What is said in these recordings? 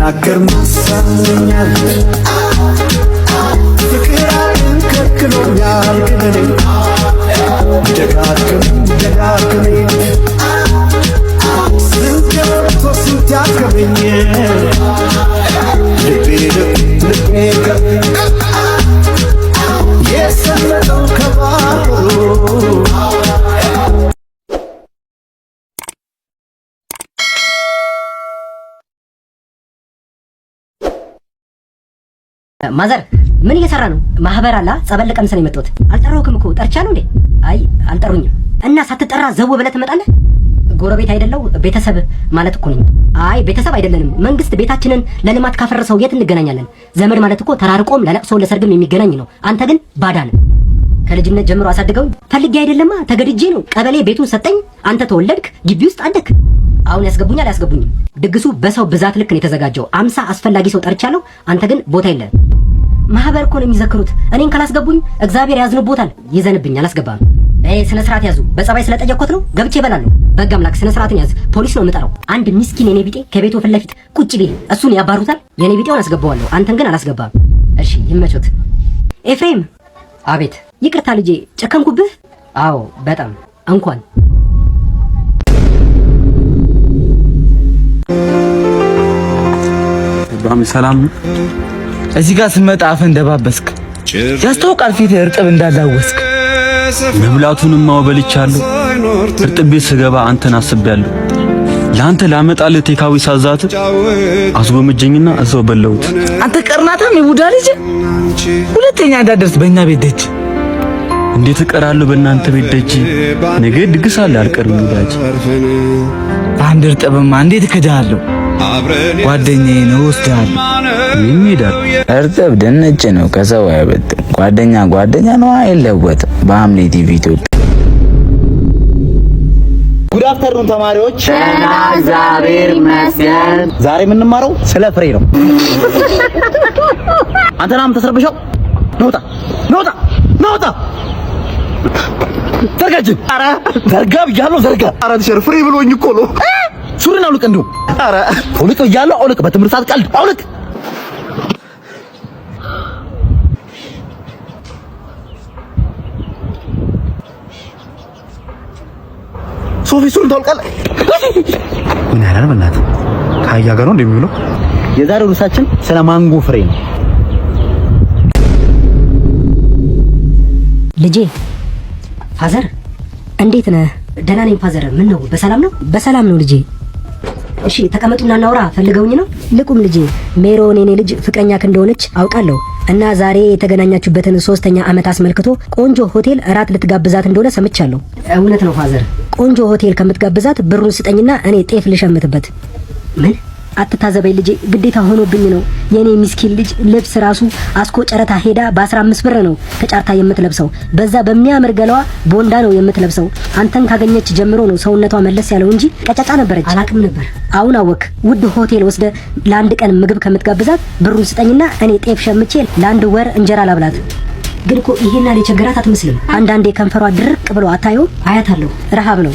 ብናገር ማሳለኛል ፍቅር ከልክሎኛል ግን እኔ ደጋግም ደጋግሜ ስንት ወጥቶ ስንት ያከበኝ ልቤ ልቤ ገብ የሰመጠው ከባህሩ። ማዘር ምን እየሰራ ነው? ማህበር አላ ጸበል ልቀምስ ነው የመጣሁት። አልጠራሁክም እኮ፣ ጠርቻለሁ እንዴ? አይ አልጠሩኝም። እና ሳትጠራ ዘው ብለህ ትመጣለህ? ጎረቤት አይደለው ቤተሰብ ማለት እኮ ነኝ። አይ ቤተሰብ አይደለንም። መንግስት ቤታችንን ለልማት ካፈረሰው የት እንገናኛለን? ዘመድ ማለት እኮ ተራርቆም ለለቅሶ ለሰርግም የሚገናኝ ነው። አንተ ግን ባዳ ነህ። ከልጅነት ጀምሮ አሳድገውኝ ፈልጌ አይደለማ ተገድጄ ነው። ቀበሌ ቤቱን ሰጠኝ። አንተ ተወለድክ፣ ግቢ ውስጥ አደግክ። አሁን ያስገቡኛል አያስገቡኝም? ድግሱ በሰው ብዛት ልክ ነው የተዘጋጀው። 50 አስፈላጊ ሰው ጠርቻለሁ። አንተ ግን ቦታ የለህም። ማህበር እኮ ነው የሚዘክሩት። እኔን ካላስገቡኝ እግዚአብሔር ያዝንቦታል። ይዘንብኝ፣ አላስገባም። እይ ስነ ስርዓት ያዙ። በጸባይ ስለጠየቅኩት ነው ገብቼ እበላለሁ። በሕግ አምላክ ስነ ስርዓትን ያዝ። ፖሊስ ነው የምጠራው። አንድ ሚስኪን የኔ ቢጤ ከቤቱ ፊት ለፊት ቁጭ ቢል እሱን ያባሩታል። የኔ ቢጤውን አስገባዋለሁ፣ አንተን ግን አላስገባም። እሺ ይመቾት። ኤፍሬም። አቤት። ይቅርታ ልጄ፣ ጨከንኩብህ? አዎ በጣም እንኳን ሰላም። እዚህ ጋር ስመጣ አፈን ደባበስክ፣ ያስታውቃል ፊት እርጥብ እንዳላወስክ። መብላቱንማ በልቻለሁ። እርጥብ ቤት ስገባ አንተን አስቤያለሁ። ለአንተ ላመጣልህ takeaway ሳዛት አስጎመጀኝና እዛው በላሁት። አንተ ቀርናታም የቡዳ ልጅ፣ ሁለተኛ እንዳትደርስ በእኛ ቤት ደጅ። እንዴት እቀራለሁ በእናንተ ቤት ደጅ? ነገ ድግስ አለ አልቀርም ወዳጅ። በአንድ እርጥብማ እንዴት እክድሃለሁ? ጓደኛዬን እወስድሃለሁ። እኔም እሄዳለሁ። እርጥብ ድንች ነው፣ ከሰው አይበልጥም። ጓደኛ ጓደኛ ነው አይለወጥም። በሐምሌ ቲቪ ኢትዮጵያ። Good afternoon ተማሪዎች። እግዚአብሔር ይመስገን። ዛሬ የምንማረው ስለ ፍሬ ነው። አንተ ናም ተሰርብሻው ነውጣ ነውጣ ነውጣ ዘርጋጅ አረ ዘርጋ ብያለሁ ዘርጋ። አረ teacher ፍሬ ብሎኝ እኮ ነው። ሱሪን አውልቅ፣ እንዲሁም አረ አውልቅ ብያለሁ አውልቅ። በትምህርት ሰዓት ቀልድ አውልቅ። ሶፊ ሱሪን ታውልቃለህ። ምን ያህል በእናትህ ከአህያ ጋር ነው እንደሚውለው። የዛሬው ርዕሳችን ስለ ማንጎ ፍሬ ነው። ልጄ። Father እንዴት ነህ? ደህና ነኝ father። ምን ነው በሰላም ነው? በሰላም ነው ልጄ። እሺ ተቀመጡና እናውራ። ፈልገውኝ ነው? ልቁም ልጄ። ሜሮን የኔ ልጅ ፍቅረኛክ እንደሆነች አውቃለሁ እና ዛሬ የተገናኛችሁበትን 3ኛ ዓመት አስመልክቶ ቆንጆ ሆቴል እራት ልትጋብዛት እንደሆነ ሰምቻለሁ። እውነት ነው father። ቆንጆ ሆቴል ከምትጋብዛት ብሩን ስጠኝና እኔ ጤፍ ልሸምትበት። ምን አትታዘበኝ ልጄ፣ ግዴታ ሆኖብኝ ነው። የኔ ሚስኪን ልጅ ልብስ ራሱ አስኮ ጨረታ ሄዳ በ15 ብር ነው ተጫርታ የምትለብሰው። በዛ በሚያምር ገላዋ ቦንዳ ነው የምትለብሰው። አንተን ካገኘች ጀምሮ ነው ሰውነቷ መለስ ያለው እንጂ ቀጫጫ ነበረች። አላቅም ነበር። አሁን አወክ። ውድ ሆቴል ወስደ ለአንድ ቀን ምግብ ከምትጋብዛት ብሩን ስጠኝና እኔ ጤፍ ሸምቼ ለአንድ ወር እንጀራ ላብላት። ግን እኮ ይሄን ያህል የቸገራት አትመስልም። አንዳንዴ ከንፈሯ ድርቅ ብሎ አታየውም? አያታለሁ። ረሃብ ነው።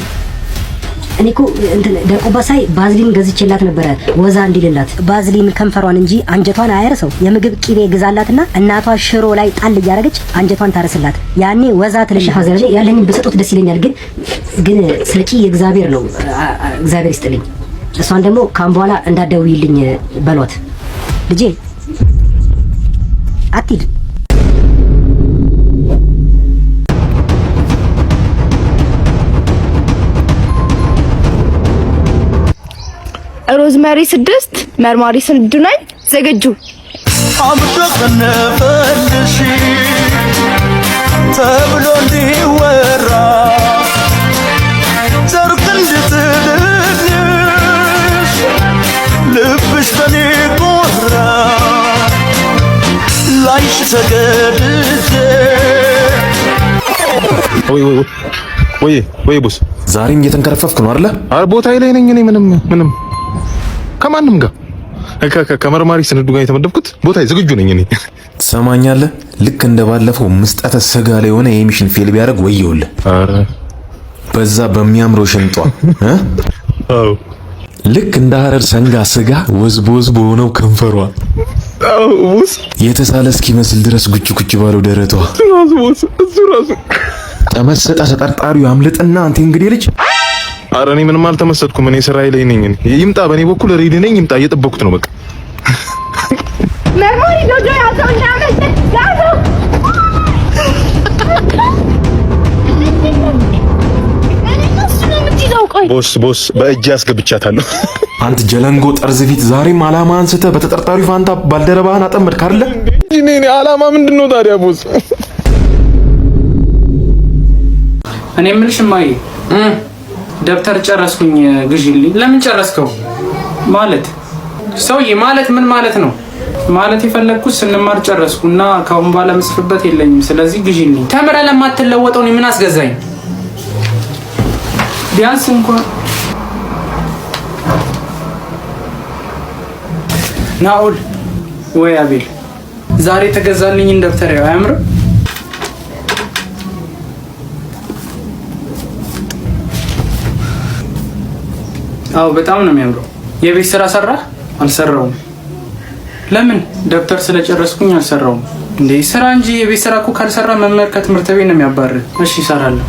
እኔ እኮ እንትን ደርቆባት ሳይ ባዝሊን ገዝቼላት ነበረ ወዛ እንዲልላት። ባዝሊን ከንፈሯን እንጂ አንጀቷን አያርሰው። የምግብ ቂቤ ግዛላትና እናቷ ሽሮ ላይ ጣል እያደረገች አንጀቷን ታርስላት። ያኔ ወዛ ትልሽ። Father ያለኝን ብሰጡት ደስ ይለኛል፣ ግን ሰጪ እግዚአብሔር ነው። እግዚአብሔር ይስጥልኝ። እሷን ደግሞ ካሁን በኋላ እንዳትደውይልኝ በሏት። ልጄ አትሂድ። ሮዝመሪ 6 መርማሪ ስንዱ ነኝ። ዝግጁ። አምዶ ከነፈልሽ ተብሎ እንዲወራ ዘርፍ እንድጥልልሽ ልብሽ በኔ ቆራ ላይሽ ተገድጄ። ወይ ወይ ወይ ወይ boss፣ ዛሬም እየተንከረፈፍክ ነው አይደለ? ኧረ ቦታዬ ላይ ነኝ እኔ። ምንም ምንም ከማንም ጋር ከመርማሪ ስንዱ ጋር የተመደብኩት ቦታዬ ዝግጁ ነኝ እኔ። ትሰማኛለህ? ልክ እንደ ባለፈው ምስጠተ ስጋ ላይ የሆነ የ mission fail ቢያደርግ ወየውልህ። ኧረ በዛ በሚያምረው ሽንጧ እ አዎ። ልክ እንደ ሀረር ሰንጋ ስጋ ወዝ በወዝ በሆነው ከንፈሯ፣ የተሳለ እስኪመስል ድረስ ጉች ጉች ባለው ደረቷ ተመሰጠ። ተጠርጣሪው አምልጥና አንተ እንግዲህ ልጅ። ኧረ እኔ ምንም አልተመሰጥኩም። እኔ ስራዬ ላይ ነኝ። ይምጣ፣ በእኔ በኩል ready ነኝ። ይምጣ፣ እየጠበኩት ነው። በቃ መርማሪ ጆጆ ያዘው እንዳያመልጥ ያዘው። Boss boss፣ በእጅ አስገብቻታለሁ። አንተ ጀለንጎ ጠርዝ ፊት፣ ዛሬም አላማ አንስተ በተጠርጣሪው ፋንታ ባልደረባህን አጠመድክ አይደለ? እኔ አላማ ምንድን ነው ታዲያ boss? እኔ የምልሽ እማዬ፣ ደብተር ጨረስኩኝ ግዢልኝ። ለምን ጨረስከው? ማለት ሰውዬ ማለት ምን ማለት ነው? ማለት የፈለግኩት ስንማር ጨረስኩ እና ከአሁን በኋላ ምስፍበት የለኝም። ስለዚህ ግዢልኝ። ተምረህ ለማትለወጠው እኔ ምን አስገዛኝ? ቢያንስ እንኳን ናኦል ወይ አቤል፣ ዛሬ የተገዛልኝን ደብተር ያው አያምርም? አዎ በጣም ነው የሚያምረው። የቤት ስራ ሰራህ? አልሰራውም። ለምን? ደብተር ስለጨረስኩኝ አልሰራውም። እንዴ ስራ እንጂ፣ የቤት ስራ እኮ ካልሰራ መምህር ከትምህርት ቤት ነው የሚያባርህ። እሺ እሰራለሁ።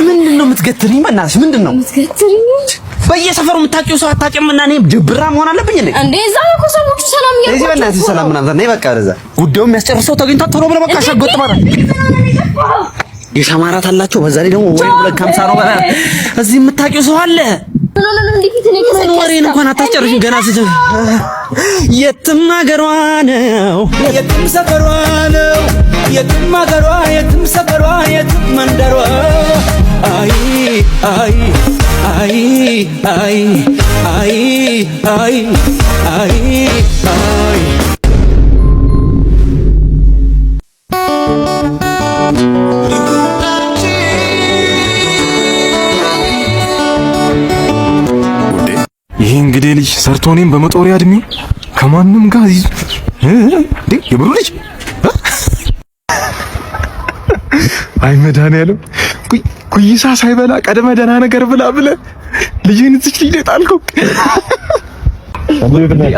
ምንድን ነው የምትገትርኝ? በእናትሽ ምንድን ነው የምትገትርኝ? በየሰፈሩ የምታውቂው ሰው አታውቂም። እና እኔ ድብራ መሆን አለብኝ እንዴ? እንዴ እዛ እኮ ሰዎቹ ሰላም እያልኳቸው እዚህ በእናትሽ ሰላም ምናምን ነይ በቃ ወደዛ ጉዳዩ የሚያስጨርሰው ተገኝቷል። ቶሎ ብለህ በቃ ሸጎጥ ማለት የሻማራት አላቸው። በዛ ላይ ደግሞ ወይ 2.50 ነው። እዚህ የምታውቂው ሰው አለ። ምን ወሬን እንኳን አታስጨርሽም ገና ስት የትም ሀገሯ ነው፣ የትም ሰፈሯ ነው፣ የትም ሀገሯ፣ የትም ሰፈሯ፣ የትም መንደሯ፣ አይ አይ አይ አይ አይ አይ አይ አይ። ይሄ እንግዲህ ልጅ ሰርቶ እኔም በመጦሪያ እድሜ ከማንም ጋር ይዙ እንዴ የብሩ ልጅ። አይ መድኃኒዓለም፣ ኩይሳ ሳይበላ ቀድመ ደህና ነገር ብላ ብለህ ልጅህን እዚች ልጅ ላይ ጣልከው።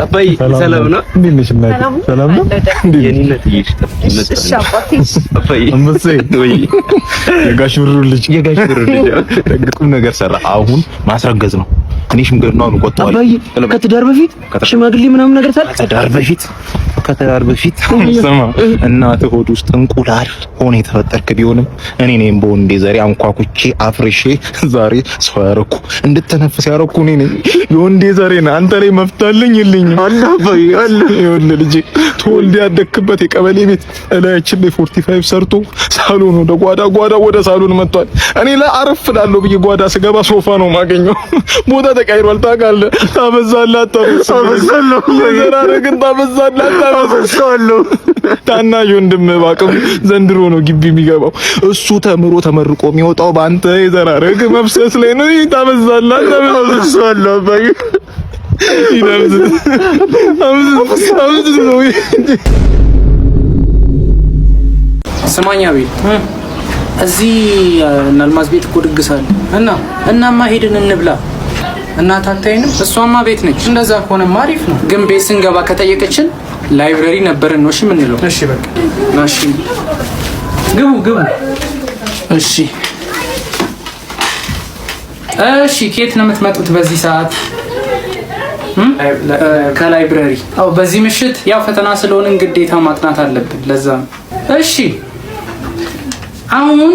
አባዬ ሰላም ነው? እንዴት ነሽ እናቴ? ሰላም ነው? የኔነት የጋሽ ብሩ ልጅ፣ የጋሽ ብሩ ልጅ ቁም ነገር ሰራ። አሁን ማስረገዝ ነው። እኔ ሽምግልናውን እቆጠዋለሁ። አባዬ ከትዳር በፊት ሽማግሌ ምናምን ነገር ታል ከትዳር በፊት ስማ፣ እናትህ ሆድ ውስጥ እንቁላል ሆነ የተፈጠርክ ቢሆንም እኔ ነኝ በወንዴ ዘሬ አንኳኩቼ አፍርሼ ዛሬ ሰው ያረኩ፣ እንድተነፍስ ያረኩ እኔ ነኝ። የወንዴ ዘሬ ነህ አንተ ላይ መፍታልኝ የለኝም። አለ አባዬ አለ። ይኸውልህ ልጄ፣ ተወልደ ያደግክበት የቀበሌ ቤት እላያችን ላይ 45 ሰርቶ ሳሎን ወደ ጓዳ፣ ጓዳ ወደ ሳሎን መጥቷል። እኔ ላይ አረፍ እላለሁ ብዬ ጓዳ ስገባ ሶፋ ነው የማገኘው። ቦታ ተቀይሯል ታውቃለህ። ታበዛለህ፣ አታበዛለሁ። የዘራረግን ታበዛለህ፣ አታበዛለሁ። ታናሽ ወንድምህ ባቅም ዘንድሮ ነው ግቢ የሚገባው። እሱ ተምሮ ተመርቆ የሚወጣው በአንተ የዘራረግ መፍሰስ ላይ ነው። ታበዛለህ፣ አታበዛለሁ አባዬ። ስማኛ ቤት እዚህ እነ አልማዝ ቤት እኮ ድግስ አለ እና እናማ ሄድን እንብላ። እናት አታይንም? እሷማ ቤት ነች። እንደዛ ከሆነማ አሪፍ ነው። ግን ቤት ስንገባ ከጠየቀችን library ነበርን ነው እሺ የምንለው። እሺ በቃ እሺ፣ ግቡ ግቡ። እሺ እሺ። ከየት ነው የምትመጡት በዚህ ሰዓት? ከ library። አዎ፣ በዚህ ምሽት ያው ፈተና ስለሆንን ግዴታ ማጥናት አለብን። ለዛ ነው። እሺ አሁን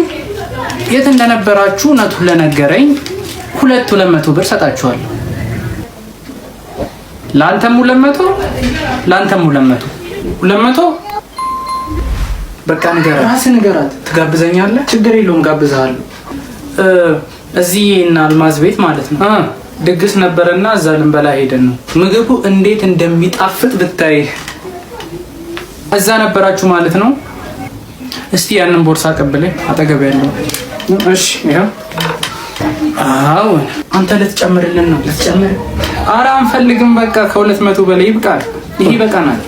የት እንደነበራችሁ እውነቱን ለነገረኝ 200 ብር ሰጣችኋለሁ። ለአንተም 200፣ ለአንተም 200፣ 200። በቃ ንገራት፣ ራስህ ንገራት። ትጋብዘኛለህ? ችግር የለውም ጋብዝሃለሁ። እዚህ እና አልማዝ ቤት ማለት ነው ድግስ ነበረና እዛ ልንበላ ሄደን ነው። ምግቡ እንዴት እንደሚጣፍጥ ብታይ። እዛ ነበራችሁ ማለት ነው። እስቲ ያንን ቦርሳ ቀብለኝ፣ አጠገብ ያለው። እሺ ይኸው። አዎ አንተ ልትጨምርልን ነው? ልትጨምር? ኧረ አንፈልግም። በቃ ከ200 በላይ ይብቃል። ይሄ ይበቃናል።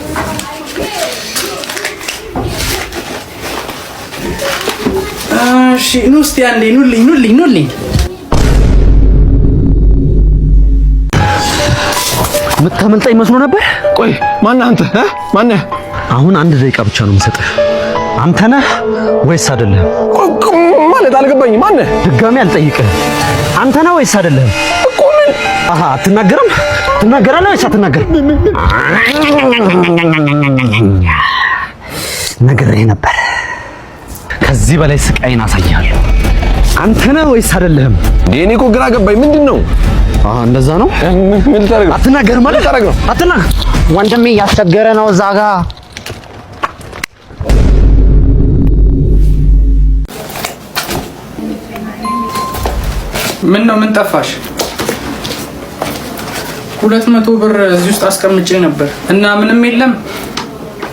እሺ ኑ እስቲ አንዴ ኑልኝ፣ ኑልኝ፣ ኑልኝ። የምታመልጠኝ መስሎ ነበር። ቆይ ማነህ አንተ? ማነህ? አሁን አንድ ደቂቃ ብቻ ነው የምሰጥህ። አንተ ነህ ወይስ አይደለህም? ማለት አልገባኝም። ማነህ? ድጋሚ አልጠይቅህም። አንተ ነህ ወይስ አይደለህም? እኮ ምን? አሃ አትናገርም? ትናገራለህ ወይስ አትናገርም? ነግሬህ ነበር። ከዚህ በላይ ስቃይን አሳያለሁ። አንተ ነህ ወይስ አይደለህም? እኔ እኮ ግራ ገባኝ። ምንድን ነው? አሃ እንደዛ ነው። ምን ልታደርግ ነው? አትናገርም ማለት ልታደርግ ነው? አትናገር። ወንድሜ እያስቸገረ ነው እዛ ጋ። ምን ነው ምን ጠፋሽ? 200 ብር እዚህ ውስጥ አስቀምጬ ነበር እና ምንም የለም።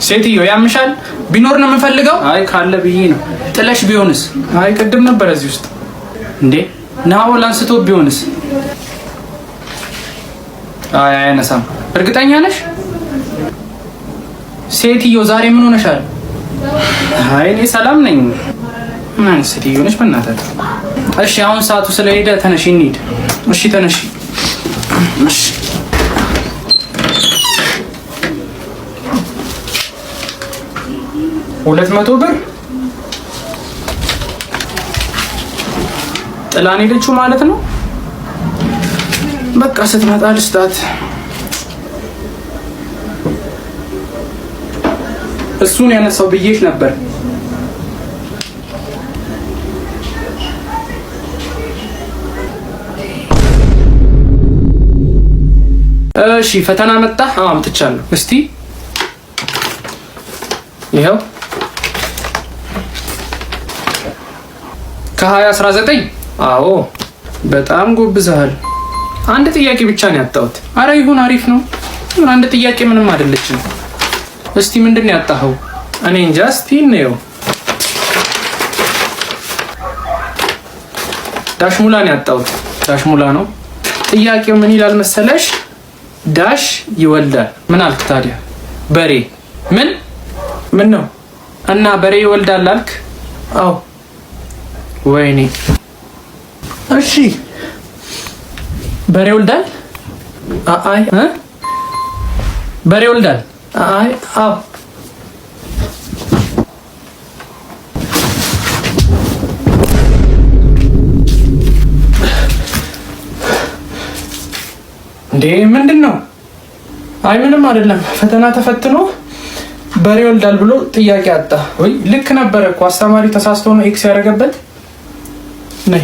ሴትዮ ያምሻል? ቢኖር ነው የምፈልገው። አይ ካለ ብዬ ነው። ጥለሽ ቢሆንስ? አይ ቅድም ነበር እዚህ ውስጥ። እንዴ ናኦል አንስቶ ቢሆንስ? አይ አያነሳም። እርግጠኛ ነሽ? ሴትዮ ዛሬ ምን ሆነሻል? አይ እኔ ሰላም ነኝ። ምን አይነት ሴትዮ ነሽ በእናትህ? እሺ አሁን ሰዓቱ ስለሄደ ተነሺ እንሂድ። እሺ ተነሺ። እሺ 200 ብር ጥላን ሄደችው ማለት ነው። በቃ ስትመጣ ልስጣት። እሱን ያነሳው ብዬሽ ነበር። እሺ ፈተና መጣ? አዎ አምጥቻለሁ። እስቲ ይኸው ከ20 19። አዎ በጣም ጎብዘሃል። አንድ ጥያቄ ብቻ ነው ያጣሁት። አረ ይሁን አሪፍ ነው። አንድ ጥያቄ ምንም አይደለችም። እስቲ ምንድን ነው ያጣኸው? እኔ እንጃ። እስቲ እንየው። dash ሙላ ነው ያጣሁት። dash ሙላ ነው ጥያቄው። ምን ይላል መሰለሽ? dash ይወልዳል። ምን አልክ ታዲያ? በሬ። ምን ምን ነው እና በሬ ይወልዳል አልክ? አዎ። ወይኔ። እሺ በሬ ይወልዳል? አይ በሬ ይወልዳል? አይ አዎ። እንዴ ምንድን ነው? አይ ምንም አይደለም። ፈተና ተፈትኖ በሬ ይወልዳል ብሎ ጥያቄ አጣ። ወይ ልክ ነበረ እኮ አስተማሪ ተሳስቶ ነው X ያደረገበት። ነይ